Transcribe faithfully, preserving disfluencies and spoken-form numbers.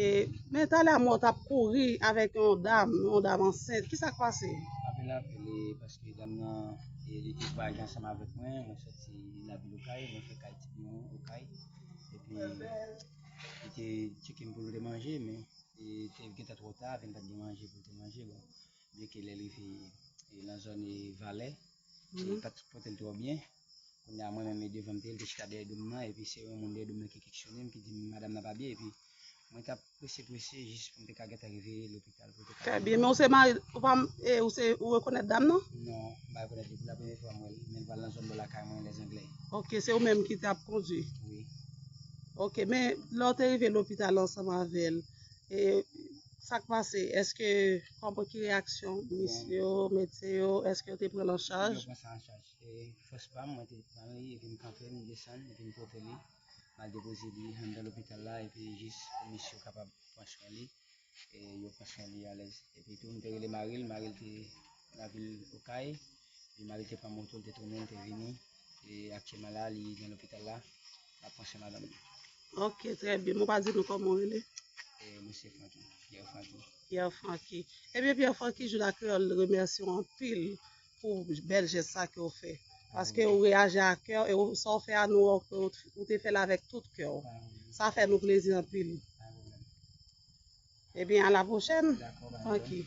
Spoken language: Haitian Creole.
E, men talè a mwen t ap kouri avèk yon dam, yon dam ansent. Kisa k pase? Apre l apre, paske dam nan li te vwayaje ansanm avèk mwen, mwen soti lavil Okay, mwen fè kay ti byon Okay. Epi li te tcheke m pou l te manje, men li te gentan twò ta, epi m pa t gen manje pou l te manje. Bon, byenke lè l rive e, nan zòn e Valè, li pa t pote l twò byen. Kounye a mwen menm e devan m te ye, li te chita dèyè do m nan, epi se yon moun dèyè do m nan ki keksyone m, ki di m madanm nan pa byen, epi mwen t ap prese prese jis pou m te ka gentan rive lopital pou m te ka. Trè byen, men ou se mari, ou pa, e, ou se, ou rekonèt dam nan? Non, m pa rekonèt li, pou la premye fwa m wè l, men l pral nan zòn bò lakay mwen, Lèzanglè. Ok, se ou menm ki t ap kondwi? Wi. Ok, men lè w te rive lopital ansanm avè l, e, sa k pase? Èske, kòman, ki reyaksyon miss yo, medsen yo, èske yo te pran l an chaj? Yo pran sa an chaj. E fòs pa m, mwen te pran li, epi m kanpe, m desann, epi m pote li. M al depoze li anndan lopital la, epi jis pou miss yo kapab pran swen li. E yo pran swen li alèz. Epi tou, m te rele mari l, mari l te lavil Okay. Epi mari l te pran moto l, te tounen, l te vini. E aktyèlman la, li nan lopital la, l ap pran swen madanm li. Ok, trè byen. Men w pa di nou kòman w rele? E mwen se Francky, Pierre Francky. Pierre Francky. Ebyen, Pierre Francky, Jouda Kreyòl remèsye w anpil pou bèl jès sa ke w fè. Paske ou reyaji a kè w, e ou, sa w fè a, nou wè ke ou, ou te fè l avèk tout kè w. Sa fè nou plezi anpil. Ebyen, a la pwochèn. Francky.